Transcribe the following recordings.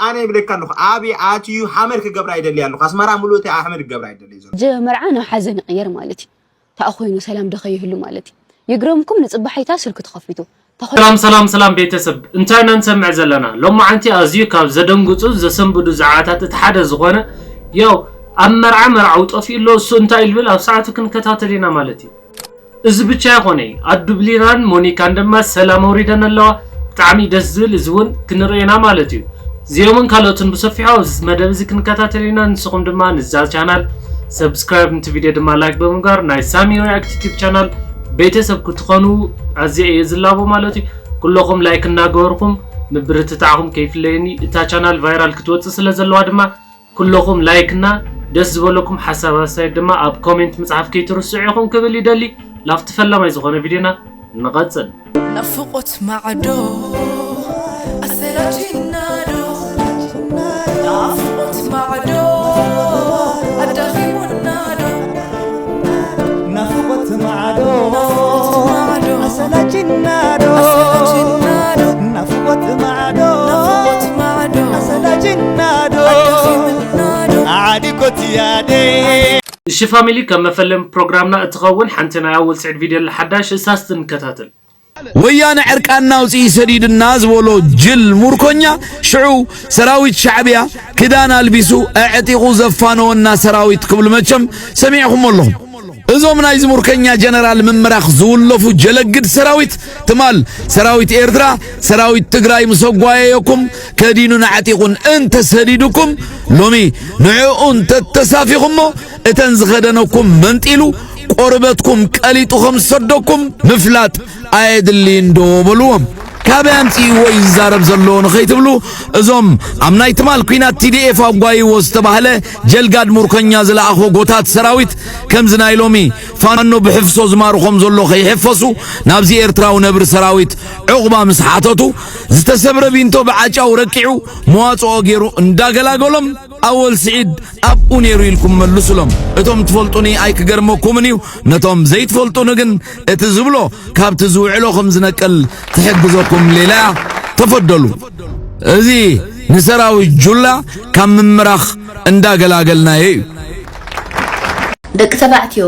ኣነ ይብለካ ኣለኹ፣ ኣብይ ኣትዩ ሓመድ ክገብራ ይደሊ ኣለኹ። ኣስመራ ሙሉእ እቲ ኣሕመድ ክገብራ ይደሊ ዘሎ። ጀ መርዓ ናብ ሓዘን ይቕየር ማለት እዩ። ተኣ ኮይኑ ሰላም ዶ ከይህሉ ማለት እዩ። ይግረምኩም ንጽባሒታ ስልኪ ተኸፊቱ። ተኸ- ሰላም ሰላም ሰላም ቤተሰብ፣ እንታይ ኢና ንሰምዕ ዘለና? ሎማዓንቲ ኣዝዩ ካብ ዘደንግጹ ዘሰንብዱ ዛዕባታት እቲ ሓደ ዝኾነ፣ ያው ኣብ መርዓ መርዓዊ ጠፊኡ ኣሎ፣ እሱ እንታይ ኢልብል ኣብ ሰዓቱ ክንከታተል ኢና ማለት እዩ። እዚ ብቻ ይኾነ፣ ኣዱብሊናን ሞኒካን ድማ ሰላም ኣውሪደን ኣለዋ። ብጣዕሚ ደስ ዝብል፣ እዚ እውን ክንርኢ ኢና ማለት እዩ። እዚኦምን ካልኦትን ብሰፊሑ ኣብዚ መደብ እዚ ክንከታተል ኢና። ንስኹም ድማ ንዛ ቻናል ሰብስክራይብ፣ ነቲ ቪድዮ ድማ ላይክ ብምግባር ናይ ሳሚ ሪያክት ዩቲዩብ ቻናል ቤተሰብ ክትኾኑ ኣዝየ እየ ዝላቦ ማለት እዩ። ኩለኹም ላይክ እናገበርኩም ምብርትታዕኹም ከይፍለየኒ። እታ ቻናል ቫይራል ክትወፅእ ስለ ዘለዋ ድማ ኩለኹም ላይክ እና ደስ ዝበለኩም ሓሳብ ኣስተያየት ድማ ኣብ ኮሜንት ምፅሓፍ ከይትርስዑ ኢኹም ክብል ይደሊ። ላፍቲ ፈላማይ ዝኾነ ቪድዮና ንቐፅል። ናፍቆት ማዕዶ ኣሰላችና ዶ ናፍቆት ማዕዶ ኣዳኺሙና ዶ ናፍቆት ማዕዶ ኣሰላችና ዶ ናፍቆት ማዕዶ ኣሰላችና ዶ ዓዲኮት ያደ እሺ ፋሚሊ፣ ከም መፈለሚ ፕሮግራምና እትኸውን ሓንቲ ናይ ኣወል ስዒድ ቪድዮ ኣላ ሓዳሽ፣ እሳስ ንከታተል። ወያነ ዕርቃንና ኣውፅኢ ሰዲድና ዝበሎ ጅል ሙርኮኛ ሽዑ ሰራዊት ሻዕብያ ክዳን ኣልቢሱ ኣዕጢቑ ዘፋነወና ሰራዊት ክብሉ መቸም ሰሚዕኹም ኣለኹም። እዞም ናይዚ ሙርከኛ ጀነራል ምምራኽ ዝውለፉ ጀለግድ ሰራዊት ትማል ሰራዊት ኤርትራ ሰራዊት ትግራይ ምስ ኣጓየየኩም ከዲኑን ኣዕጢቑን እንተሰዲዱኩም ሎሚ ንዕኡ እንተተሳፊኹሞ እተን ዝኸደነኩም መንጢሉ ቆርበትኩም ቀሊጡ ከም ዝሰደኩም ምፍላጥ ኣየድልይን ዶ በልዎም። ካበይ ኣምፂእዎ እዩ ዝዛረብ ዘሎ ንኸይትብሉ እዞም ኣብ ናይ ትማል ኲናት ቲ ዲ ኤፍ ኣጓይዎ ዝተባህለ ጀልጋድ ሙርከኛ ዝለኣኾ ጎታት ሰራዊት ከምዚ ናይ ሎሚ ፋኖ ብሕፍሶ ዝማርኾም ዘሎ ከይሕፈሱ ናብዚ ኤርትራዊ ነብሪ ሰራዊት ዕቑባ ምስ ሓተቱ ዝተሰብረ ቢንቶ ብዓጫው ረቂዑ መዋፅኦ ገይሩ እንዳገላገሎም ኣወል ስዒድ ኣብኡ ነይሩ ኢልኩም መልሱሎም። እቶም ትፈልጡኒ ኣይክገርመኩምን እዩ። ነቶም ዘይትፈልጡኒ ግን እቲ ዝብሎ ካብቲ ዝውዕሎ ከም ዝነቅል ትሕግዘኩም ሌላ እያ። ተፈደሉ። እዚ ንሰራዊት ጁላ ካብ ምምራኽ እንዳገላገልናዮ እዩ። ደቂ ተባዕትዮ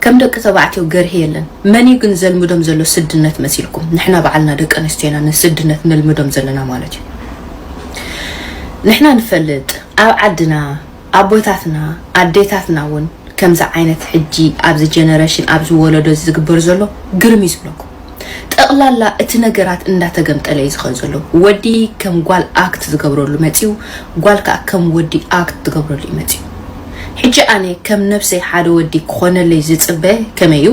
ከም ደቂ ተባዕትዮ ገርሂ የለን። መን እዩ ግን ዘልምዶም ዘሎ ስድነት መሲልኩም? ንሕና በዓልና ደቂ ኣንስትዮ ኢና ንስድነት ነልምዶም ዘለና ማለት እዩ። ንሕና ንፈልጥ ኣብ ዓድና ኣቦታትና ኣዴታትና እውን ከምዚ ዓይነት ሕጂ ኣብዚ ጀነረሽን ኣብዚ ወለዶ ዝግበር ዘሎ ግርም እዩ ዝብለኩም። ጠቕላላ እቲ ነገራት እንዳተገምጠለ እዩ ዝኸድ ዘሎ። ወዲ ከም ጓል ኣክት ዝገብረሉ መፂኡ፣ ጓል ከዓ ከም ወዲ ኣክት ትገብረሉ እዩ መፂኡ። ሕጂ ኣነ ከም ነብሰይ ሓደ ወዲ ክኾነለይ ዝፅበ ከመይ እዩ?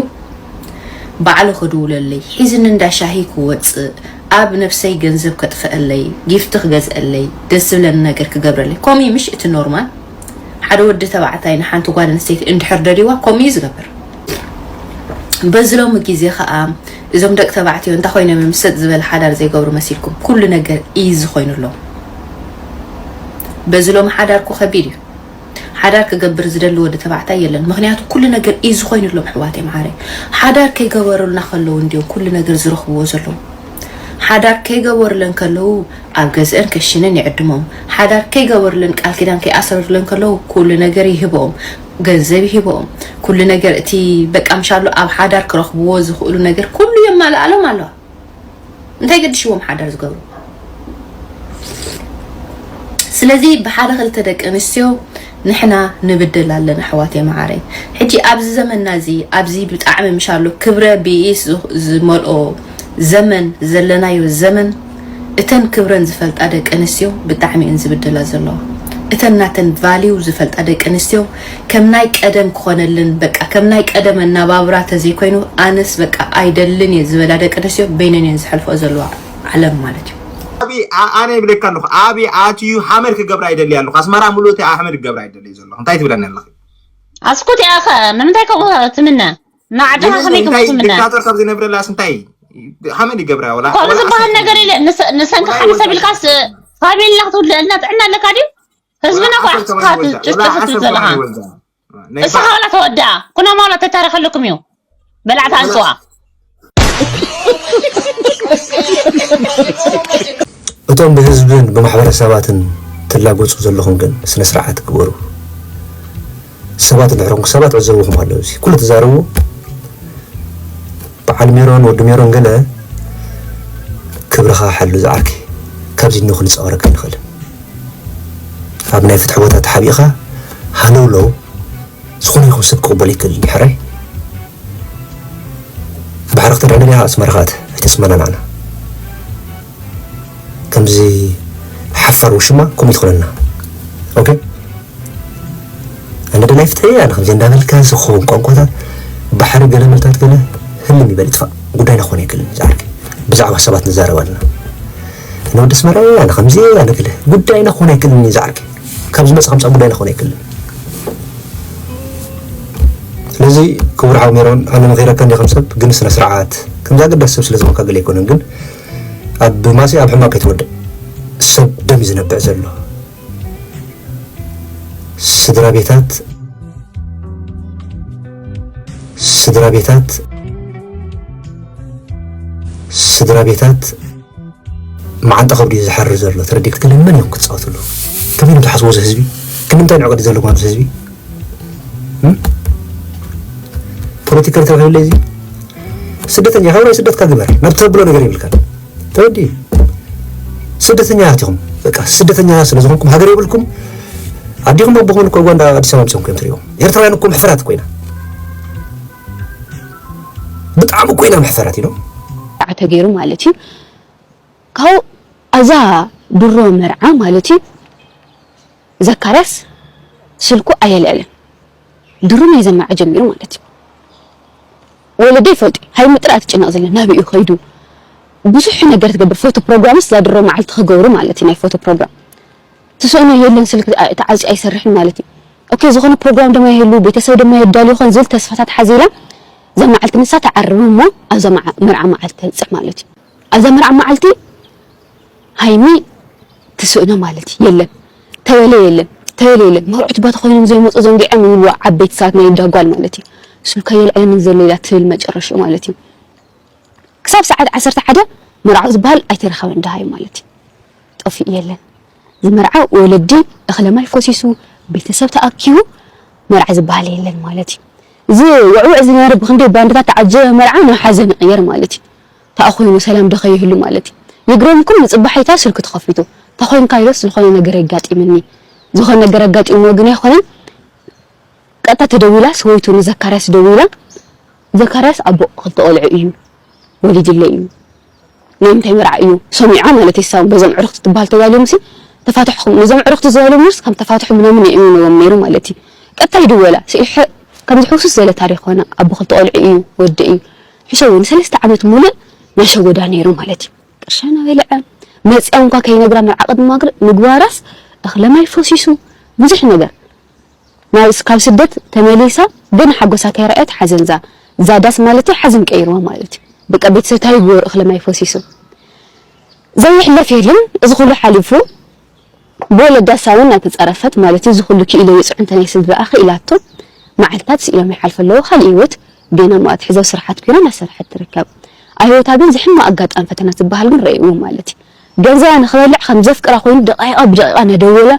ባዕሉ ክድውለለይ፣ ሒዝኒ እንዳ ሻሂ ክወፅእ፣ ኣብ ነብሰይ ገንዘብ ከጥፈአለይ፣ ጊፍቲ ክገዝአለይ፣ ደስ ዝብለኒ ነገር ክገብረለይ። ከምኡ እዩ ምሽ እቲ ኖርማል? ሓደ ወዲ ተባዕታይ ንሓንቲ ጓል ኣንስተይቲ እንድሕር ደልይዋ ከምኡ እዩ ዝገብር። በዚ ሎሚ ግዜ ከዓ እዞም ደቂ ተባዕትዮ እንታይ ኮይኖም እዮም ሰጥ ዝበለ ሓዳር ዘይገብሩ መሲልኩም? ኩሉ ነገር ኢዚ ኮይኑሎም። በዚ ሎሚ ሓዳር እኮ ከቢድ እዩ። ሓዳር ክገብር ዝደሊ ወዲ ተባዕታይ የለን። ምክንያቱ ኩሉ ነገር ኢዚ ኮይኑሎም ኣሕዋተይ መዓረይ። ሓዳር ከይገበሩልና ከለዉ እንድዮም ኩሉ ነገር ዝረኽብዎ ዘለዉ። ሓዳር ከይገበሩለን ከለዉ ኣብ ገዝአን ከሽነን ይዕድሞም። ሓዳር ከይገበሩለን ቃል ኪዳን ከይኣሰሩለን ከለዉ ኩሉ ነገር ይህብኦም፣ ገንዘብ ይህብኦም። ኩሉ ነገር እቲ በቃ ምሻሉ ኣብ ሓዳር ክረኽብዎ ዝኽእሉ ነገር ኩሉ የማልኣሎም ኣለዋ። እንታይ ገድሽዎም ሓዳር ዝገብሩ? ስለዚ ብሓደ ክልተ ደቂ ኣንስትዮ ንሕና ንብደል ኣለና ኣሕዋተይ መዓረይ። ሕጂ ኣብዚ ዘመንና እዚ ኣብዚ ብጣዕሚ ምሻሉ ክብረ ብኢስ ዝመልኦ ዘመን ዘለናዮ ዘመን እተን ክብረን ዝፈልጣ ደቂ ኣንስትዮ ብጣዕሚ እየን ዝብደላ ዘለዋ። እተን ናተን ቫሊው ዝፈልጣ ደቂ ኣንስትዮ ከም ናይ ቀደም ክኾነልን በቃ ከም ናይ ቀደም ኣናባብራ ተዘይኮይኑ ኣነስ በቃ ኣይደልን እየ ዝበላ ደቂ ኣንስትዮ በይነን እየን ዝሕልፈኦ ዘለዋ ዓለም ማለት እዩ። ኣቢ ኣነ ይብለካ ኣለኹ ኣቢ ኣትዩ ሓመድ ክገብራ ይደሊ ኣለኹ ኣስመራ ሙሉእ እቲ ኣሕመድ ክገብራ ይደሊ ዘለኹ እንታይ ትብለኒ ኣለኺ? ኣስኩት ያኸ ንምንታይ ከምኡ ትምነ? ንዓድኻ ከመይ ከምኡ ትምነ? ዲክታተር ካብ ዝነብረላስ እንታይ ሓመድ ይገብራ ወላ ከምኡ ዝበሃል ነገር የለ። ንሰንኪ ሓንቲ ሰብ ኢልካስ ፋሚልና ክትውልደልና ጥዕና ኣለካ ድዩ? ህዝብና እኮ ኣሕስካ ትጭፍጭፍ ዘለኻ። እስኻ ዋላ ተወድኣ ኩናማ ዋላ ተታረኸልኩም እዩ በላዕቲ ኣንጭዋ። እቶም ብህዝብን ብማሕበረሰባትን ትላገጹ ዘለኹም ግን ስነ ስርዓት ግበሩ። ሰባት እንድሕር ኮንኩም ሰባት ዕዘብኹም ኣለዉ። እዚ ኩሉ ትዛረቡ በዓል ሜሮን፣ ወዲ ሜሮን ገለ ክብርኻ ሓሉ ዝዓርከይ። ካብዚ እኖ ክንጻወረካ ንኽእል። ኣብ ናይ ፍትሒ ቦታ ተሓቢእኻ ሃለውለው ዝኾነ ይኹን ሰብ ክቕበሎ ይክእል እዩ። ሕራይ ባሕሪ ክተድሕን ደሊኻ ኣስመራ ኻት ኣይተስመናናዕና። ከምዚ ሓፋር ውሽማ ከምኡ ትኾነና። ኦኬ ኣነ ደላይ ፍትሒ ኣነ ከምዚ እንዳበልካ ዝኸውን ቋንቋታት ባሕሪ ገለ መልታት ገለ ህልም ይበል ይጥፋእ ጉዳይና ክኾን ኣይክእልን። ዝዓርከ ብዛዕባ ሰባት ንዛረብ ኣለና። ንወዲ ኣስመራ ኣነ ከምዚ ኣነ ገለ ጉዳይና ክኾን ኣይክእልን። ዝዓርከ ካብ ዝመጽእ ከምጻ ጉዳይና ክኾን ኣይክእልን። ስለዚ ክቡር ሓው ሜሮን ኣነ መኺረካ እንዲ ከም ሰብ ግን ስነ ስርዓት ከምዚ ኣገዳሲ ሰብ ስለ ዝኾንካ ገለ ኣይኮነን። ግን ኣብ ማሲ ኣብ ሕማቅ ከይትወድእ ሰብ ደም እዩ ዝነብዕ ዘሎ። ስድራ ቤታት ስድራ ቤታት ስድራ ቤታት መዓንጣ ከብዱ እዩ ዝሓርር ዘሎ። ተረዲእካ ግን መን እዮም ክትጻወትሉ? ከመይ እዮም ትሓስቦ እዚ ህዝቢ? ክንምንታይ ንዕቀት ዘለኩም ኣብዚ ህዝቢ? እም? ፖለቲካ ተባሂሉ እዚ ስደተኛ ካብ ናይ ስደትካ ግበር ናብ ተብሎ ነገር የብልካን። ተወዲ ስደተኛ ኣቲኹም በቃ ስደተኛ ስለ ዝኾንኩም ሃገር የብልኩም። ኣዲኹም ኣቦኹም እኮ ጓንዳ ኣዲስ ኣበባ ምሰንኩም እዮም ትሪኦም። ኤርትራውያን እኮ ምሕፈራት እኮ ኢና። ብጣዕሚ እኮ ኢና ምሕፈራት ኢሎም። ተገይሩ ማለት እዩ። ካብኡ ኣዛ ድሮ መርዓ ማለት እዩ። ዘካርያስ ስልኩ ኣየልዕልን ድሮ ናይ ዘማዓ ጀሚሩ ማለት እዩ። ወለደ ይፈልጡ ሃይሚ ጥራይ ትጭነቕ ዘለ ናብኡ ከይዱ ብዙሕ ነገር ትገብር ፎቶ ፕሮግራምስ ዛድሮ መዓልቲ ክገብሩ ማለት እዩ። ናይ ፎቶ ፕሮግራም ትስእኖ የለን ስልክ ተዓፂ ኣይሰርሕን ማለት እዩ። ኦኬ ዝኾነ ፕሮግራም ድማ ይህሉ ቤተሰብ ድማ የዳሉ ይኾን ዝብል ተስፋታት ሓዚላ ዘመዓልቲ ንሳ ተዓርብ እሞ ኣብዛ መርዓ መዓልቲ ተብፅሕ ማለት እዩ። ኣብዛ መርዓ መዓልቲ ሃይሚ ትስእኖ ማለት እዩ። የለን ተበለ የለን ተበለ የለን መርዑት ባ ተኮይኖም ዘይመፁ ዘንጊዖም ይብልዋ ዓበይቲ ሰባት ናይ ዳጓል ማለት እዩ። ስልካ የልዕለንን ዘሎ ኢላ ትብል መጨረሽኡ ማለት እዩ። ክሳብ ሰዓት ዓሰርተ ሓደ መርዓዊ ዝበሃል ኣይተረኸበን ደሃዩ ማለት እዩ። ጠፊኡ የለን ዝመርዓ ወለዲ እኽለ ማይ ፈሲሱ ቤተሰብ ተኣኪቡ መርዓ ዝበሃል የለን ማለት እዩ። እዚ ውዕውዕ ዝነበረ ብክንደይ ባንድታት ተዓጀበ መርዓ ናብ ሓዘን ይቕየር ማለት እዩ። ተኣኾይኑ ሰላም ዶ ከይህሉ ማለት እዩ። ይግረምኩም ንፅባሒታ ስልኪ ተኸፊቱ ተኾይንካ ኢሎስ ዝኾነ ነገር የጋጢምኒ ዝኾነ ነገር ኣጋጢምዎ ግን ኣይኮነን። ቀጥታ ተደዊላ ሰበይቱ ንዘካርያስ ደዊላ ዘካርያስ ኣቦ ክልተ ቆልዑ እዩ ወሊድለይ እዩ ናይ ምንታይ መርዓ እዩ ሰሚዓ ማለት እዩ ሳውን በዞም ዕርክቲ ትበሃል ተዛልዮም ሲ ተፋትሕኩም ነዞም ዕርክቲ ዝበልምስ ከም ተፋትሑ ምናምን የእሚንዎም ነይሩ ማለት እዩ ቀጥታ ይድወላ ስኢሐ ከምዚ ሕውስስ ዘለ ታሪክ ኾነ ኣቦ ክልተ ቆልዑ እዩ ወዲ እዩ ሕሸው ንሰለስተ ዓመት ሙሉእ ናሸወዳ ነይሩ ማለት እዩ ቅርሻ ናበልዐ መፅያ እንኳ ከይነግራ መርዓ ቅድሚ ምግባራስ እኽለ ማይ ፈሲሱ ብዙሕ ነገር ናብ ካብ ስደት ተመሊሳ ግን ሓጎሳ ከይረኣየት ሓዘን ዛ ዛ ዳስ ማለት እዩ ሓዘን ቀይርዋ ማለት እዩ በቃ ቤተሰብ ታይ ይግበሩ እኽለ ማይ ፈሲሱ ዘይሕለፍ የለን እዚ ኩሉ ሓሊፉ ብወለዳ ሳውን እናተፃረፈት ማለት እዩ እዚ ኩሉ ክኢለ ይፅዕንተ ናይ ስድራኣ ክኢላቶ መዓልታት ስኢሎም ይሓልፈ ኣለዉ ካልእ ህይወት ገና ማት ሕዘብ ስራሓት ኮይና እናሰርሐት ትርከብ ኣብ ህይወታ ግን ዝሕማ ኣጋጣሚ ፈተና ዝበሃል ግን ረእይዎ ማለት እዩ ገንዘባ ንኽበልዕ ከም ዘፍቅራ ኮይኑ ደቂቃ ብደቂቃ እናደወለ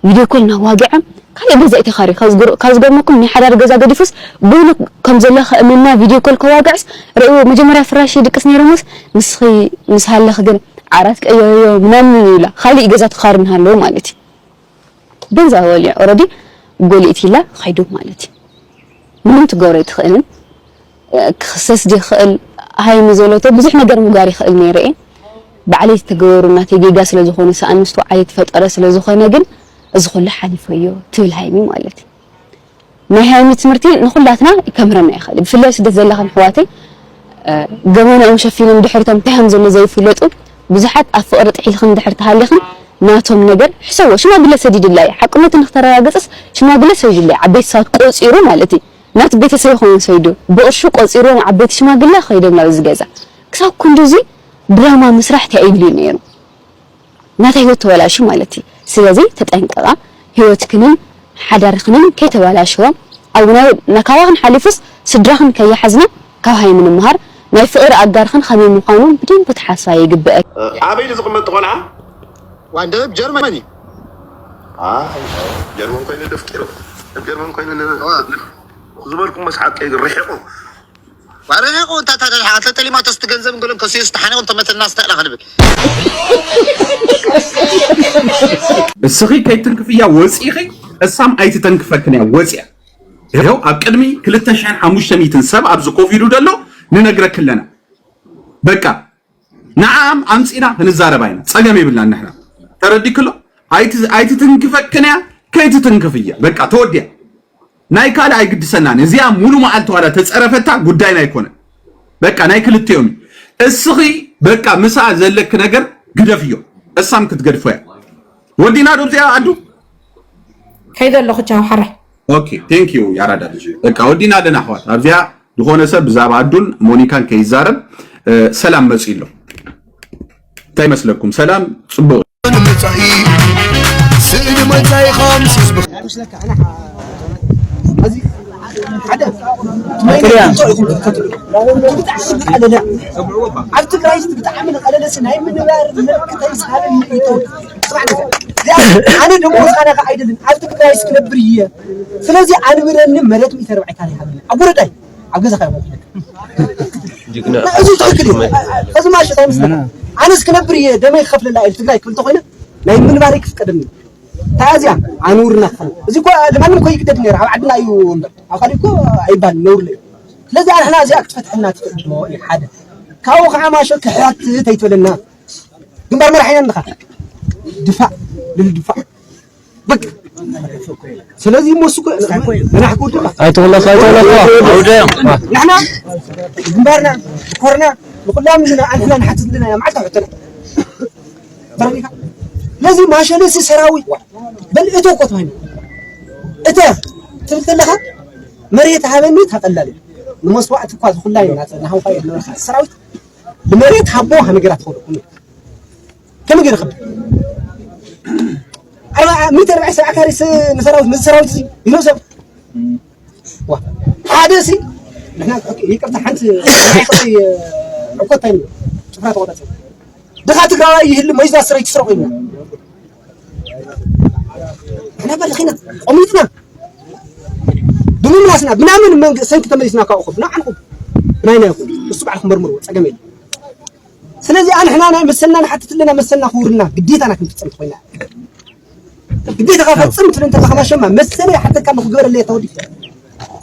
ቪድዮ ኮል እናዋግዐ ካልእ ገዛ ኢተኻሪ ካብ ዝገርመኩም ናይ ሓዳር ገዛ ገዲፉስ በይኑ ከም ዘሎ ከእምና ቪድዮ ኮል ከዋግዕስ ረእይዎ መጀመርያ ፍራሽ ይድቅስ ነይረ ሞስ ንስኺ ምስ ሃለኺ ግን ዓራት ቀየርዮ ምናምን ይብላ ካልእ ገዛ ተኻሪ እናሃለዎ ማለት እዩ ገንዘባ በሊዑ ኦረዲ ጎሊእት ኢላ ኸይዱ ማለት እዩ ምንም ትገብሮ ኣይትኽእልን ክኽሰስ ዝኽእል ሃይሚ ዘሎተ ብዙሕ ነገር ምግባር ይኽእል ነይረ እየ ባዕለይ ዝተገበሩ እናተይ ጌጋ ስለ ዝኾኑ ሰኣን ምስትውዓል የተፈጠረ ስለ ዝኾነ ግን እዚ ኩሉ ሓሊፈዮ ትብል ሃይሚ ማለት እዩ ናይ ሃይሚ ትምህርቲ ንኹላትና ይከምህረና ይኽእል ብፍላይ ስደት ዘለኽን ኣሕዋተይ ገመናኦም ሸፊኖም ድሕርቶም እንታይ ከም ዘሎ ዘይፍለጡ ብዙሓት ኣብ ፍቕሪ ጥሒልኽን ድሕር ተሃሊኽን ናቶም ነገር ሕሰቦ ሽማግለ ሰዲድላ እዩ ሓቅነቱ ንክተረጋግፅስ ሽማግለ ሰዲድላ እዩ ዓበይቲ ሰባት ቆፂሩ ማለት እዩ ናቲ ቤተሰብ ይኾኑ ሰይዱ ብቕርሹ ቆፂርዎም ዓበይቲ ሽማግለ ከይዶም ናብ እዚ ገዛ ክሳብ ክንድዚ ድራማ ምስራሕ እንታይ ይብል እዩ ነይሩ ናታ ህይወት ተበላሹ ማለት እዩ ስለዚ ተጠንቀቓ ህይወትክንን ሓዳርክንን ከይተበላሽዎ ኣብ ናይ ናካባኽን ሓሊፉስ ስድራኽን ከይሓዝና ካብ ሃይሚ ንምሃር ናይ ፍቕሪ ኣጋርኽን ከመይ ምዃኑ ብደንቢ ትሓስባ ይግበእ ኣበይ ዝቕመጥ ቆልዓ ዋንደ ጀርመኒ ጀርመን ኮይኑ ደፍቂሩ ጀርመን ኮይኑ ዝበልኩም መስሓቅ ርሒቁ ዋረነ ቁንታ ታታ ሓተ ተሊማቶስ ትገንዘብ እንገሎም ከሲስ ተሓነቆም ተመተና ስተላ ክንብል እስኺ ከይትንክፍያ ወፂኺ እሳም ኣይትተንክፈክን እያ ወፂያ ይኸው ኣብ ቅድሚ ክልተ ሽሕን ሓሙሽተ ሚእትን ሰብ ኣብዚ ኮፍ ኢሉ ደሎ ንነግረክ ኣለና በቃ ንዓም ኣምፂና ክንዛረብ ኣይና ፀገም የብልናን ንሕና ተረዲክሎ ኣይትትንክፈክን እያ ከይትትንክፍ እያ በቃ ተወዲያ ናይ ካልእ ኣይግድሰናን እዚኣ ሙሉ መዓልቲ ዋላ ተፀረፈታ ጉዳይና ኣይኮነን በቃ ናይ ክልቲኦም እዩ እስኺ በቃ ምሳ ዘለክ ነገር ግደፍዮ እሳም ክትገድፎ እያ ወዲና ዶ እዚኣ ኣዱ ከይደ ኣለኹ ቻው ሓራይ okay thank you ያራዳ ልጅ በቃ ወዲና ኣለና ኣሕዋት ኣብዚኣ ዝኾነ ሰብ ብዛዕባ ኣዱን ሞኒካን ከይዛረብ ሰላም መፂ ኣሎ እንታይ ይመስለኩም ሰላም ፅቡቅ መጻኢ ስእሊ መጻኢኻ ምስ ህዝቢ ኣብ ትግራይ ብጣዕሚ ንቀለለሲ ናይ ምንባር ምልክተይ ሳልን ምእቶ ኣነ ደሞ ዝኻነ ከ ኣይደልን ኣብ ትግራይ ክነብር እየ ስለዚ ኣንብረኒ መሬት ሚእቲ ኣርባዕተ ካሬ ሃበኒ ኣብ ወረዳይ ኣብ ገዛ ካይ እዚ ትክክል እዩ እዚ ማሸት ኣይመስለና ኣነስ ክነብር እየ ደመይ ክከፍለላ ኢል ትግራይ ክብል ተኮይነ ናይ ምንባረይ ክፍቀደኒ ታዚያ ኣኑርና ክፈል እዚ እኮ ለማንም እኮ ይግደድ ነይሩ ኣብ ዓድና እዩ እምበር ኣብ ካልእ እኮ ኣይባል ነውር ለዩ ስለዚ ኣንሕና እዚኣ ክትፈትሐና ትኽእል ዶ እዩ ሓደ ካብኡ ከዓ ማሾ ክሕትት ኣይትበለና ግንባር መራሒና እንኻ ድፋዕ ልልድፋዕ በቃ ስለዚህ ሞስ እኮ መራሕ ክወድማ ኣይተወለኻ ኣይተወለኻ ኣውደ ንሕና ግንባርና ኮርና ንኩላም ንሕና ንሓትት ኣለና መዓልታ ሕተና ተረዲኻ ነዚ ማሸነሲ ሰራዊት በል እቶ እኮ ተባሂሉ እተ ትብል ከለኻ መሬት ሃበኒ ተቐላል ንመስዋዕቲ እኳ ዝኹላይ ናሃውካ የለካ ሰራዊት ንመሬት ሃቦ ሃነገራ ትኸሉ ከመይ ገይረ ክብል ኣርባዓ ሚእቲ ኣርባዓ ሰብዓ ካሬ ንሰራዊት ነዚ ሰራዊት እዚ ይነብሰብ ሓደ ሲ ንሕና ይቅርታ ሓንቲ ናይ ክልተይ ዕኮት እንታይ ጭፍራ ተቆጣፂ ድኻ ትግራዋይ ይህሉ መይዛ ስረይ ትስረቑ ኢልና ንሕና በልኺና ቆሚጥና ብምምላስና ብናምን መንግ ሰንኪ ተመሊስና ካብኡ ኹብ ንዓንኹም ብናይና ይኹም እሱ ባዕልኩም መርምርዎ ፀገም የለ ስለዚ ኣንሕና ናይ መሰልና ንሓትት ኣለና መሰልና ክውርና ግዴታና ክንፍፀም ትኮይና ግዴታ ካብ ፈፅም ትብል እንተ ከማሸማ መሰለ ሓተካ ንክገበረለ ተወዲ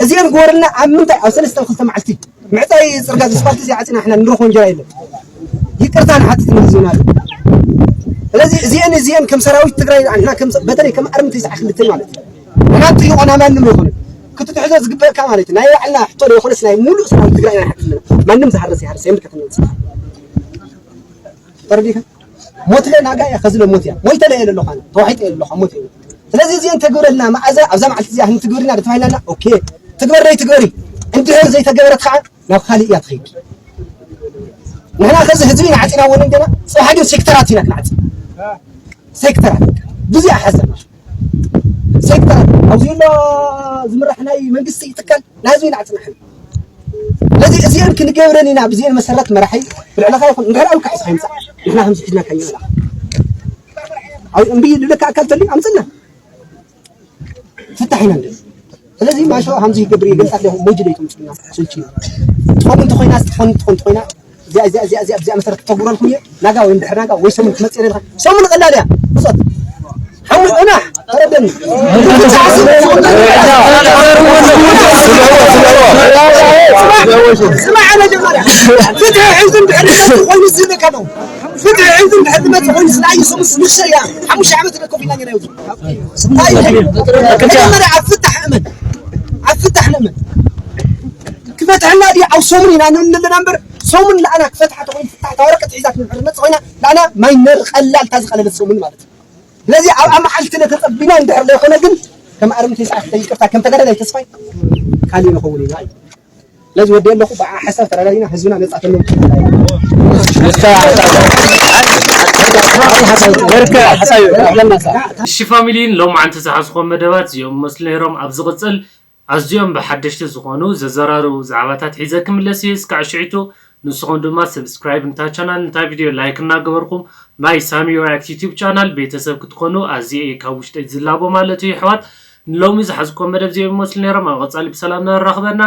እዚኦም ግበረልና ኣብ ምንታይ ኣብ ሰለስተ ክልተ መዓልቲ ምዕፃይ ፅርጋ ስፓልቲ እዚ ዓፂና ሕና ንረኽቦ እንጀራ የለን ይቅርታ ንሓትት ንህዝብና ኣሎ ስለዚ እዚአን እዚአን ከም ሰራዊት ትግራይ ንሕና ከም በተለይ ከም ኣርሚ ተስዓ ክልተ ማለት እዩ ንሓንቲ ይኾና ማንም ይኾነ ክትትሕዞ ዝግበእካ ማለት እዩ ናይ ባዕልና ሕቶ ዘይኮነስ ናይ ሙሉእ ሰራዊት ትግራይ ኢና ንሓትት ኣለና ማንም ዝሃርስ ይሃርስ የምልከተና ተረዲኻ ሞትለ ናጋ እያ ከዝለ ሞት እያ ሞይተለ እየ ለለኹ ኣነ ተዋሒጠ እየ ለለኹ ሞት እየ ስለዚ እዚአን ተግብረልና መዓዘ ኣብዛ መዓልቲ እዚኣ ንትግብርና ዶ ተባሂልና ኦኬ ትግበር ዶ ይትግበር እዩ እንድሕር ዘይተገበረት ከዓ ናብ ካልእ እያ ትኸይድ ንሕና ከዚ ህዝቢ ኢና ዓፂናዎ ነንገና ፅባሕ ግን ሴክተራት ኢና ክንዓፂ ሴክተራት ብዙ ሓሰብ ሴክተራት ኣብዚ ኣሎ ዝምራሕ ናይ መንግስቲ ትካል ናይ ህዝቢ ኢና ዓፅናሕን ስለዚ እዚአን ክንገብረን ኢና ብዚአን መሰረት መራሒ ብልዕለኻ ይኹን እንድሕር ኣውካ ሒዝካ ይምፃእ ንሕና ከምዚ ሒዝና ካኛ ንላ ኣብ እምቢ ልብለካ ኣካል ተልዩ ኣምፅና ፍታሕ ኢና እንደ ስለዚ ማሾ ከምዚ ይገብር ይገልፃት ለኹም ሞጅ ለይቶም ፅና ስልቺ ትኾን እንተኾይና ትኾን ትኾን ትኾይና እዚኣ እዚኣ እዚኣ እዚኣ እዚኣ መሰረት ተጉረልኩም እየ ናጋ ወይ እንድሕር ናጋ ወይ ሰሙን ትመፅእ የለ ሰሙን ቀላል እያ ብፆት ሓሙስ እና ተረደኒ ስማዕ መጀመርያ ፍትሒ ሒዙ እንድሕር ዝመፅእ ኮይኑ ዝብለካ ነው ፍትሒ ሒዙ እንድሕር ዝመፅእ ኮይኑ ስለ ኣየ ሰሙን ስድሽተ እያ ሓሙሽተ ዓመት ደኮፍ ኢና ነይረ መጀመርያ ኣብ ፍታሕ እመን ኣብ ፍታሕ ንእመን ክፈትሐና ድዩ ኣብ ሰሙን ኢና ንብል ዘለና እምበር ሰሙን ለኣና ክፈትሓ ተኮይኑ ፍታሕ እታ ወረቀት ሒዛ ክንድሕር መፅ ኮይና ለኣና ማይ ነር ቀላል እታ ዝቀለለት ሰሙን ማለት እዩ ስለዚ ኣብ መዓልቲ ተፀቢና እንድሕር ዘይኮነ ግን ከም ኣርምቲ ሰዓት ይቅርታ ከም ተጋዳላይ ተስፋይ ካሊእ ንኸውን ኢና እዩ ስለዚ ወዲ ኣለኹ ብዓ ሓሳብ ተረዳዲና ህዝብና ነፃ ተመልክትና እሺ ፋሚሊ ሎማዓንቲ ዝሓዝኾም መደባት እዚኦም መስሉ ነይሮም ኣብ ዝቕፅል ኣዝዮም ብሓደሽቲ ዝኾኑ ዘዘራርቡ ዛዕባታት ሒዘ ክምለስ እየ እስካዕ ሽዒቱ ንስኹም ድማ ሰብስክራይብ ንታ ቻናል፣ ንታ ቪድዮ ላይክ እናገበርኩም ናይ ሳሚ ሪያክት ዩቲዩብ ቻናል ቤተሰብ ክትኮኑ ኣዝየ እየ ካብ ውሽጠይ ዝላቦ ማለት እዩ። ኣሕዋት፣ ንሎሚ ዝሓዝኩም መደብ እዚኦም ይመስሉ ነይሮም። ኣብ ቀጻሊ ብሰላም ንራኸበና።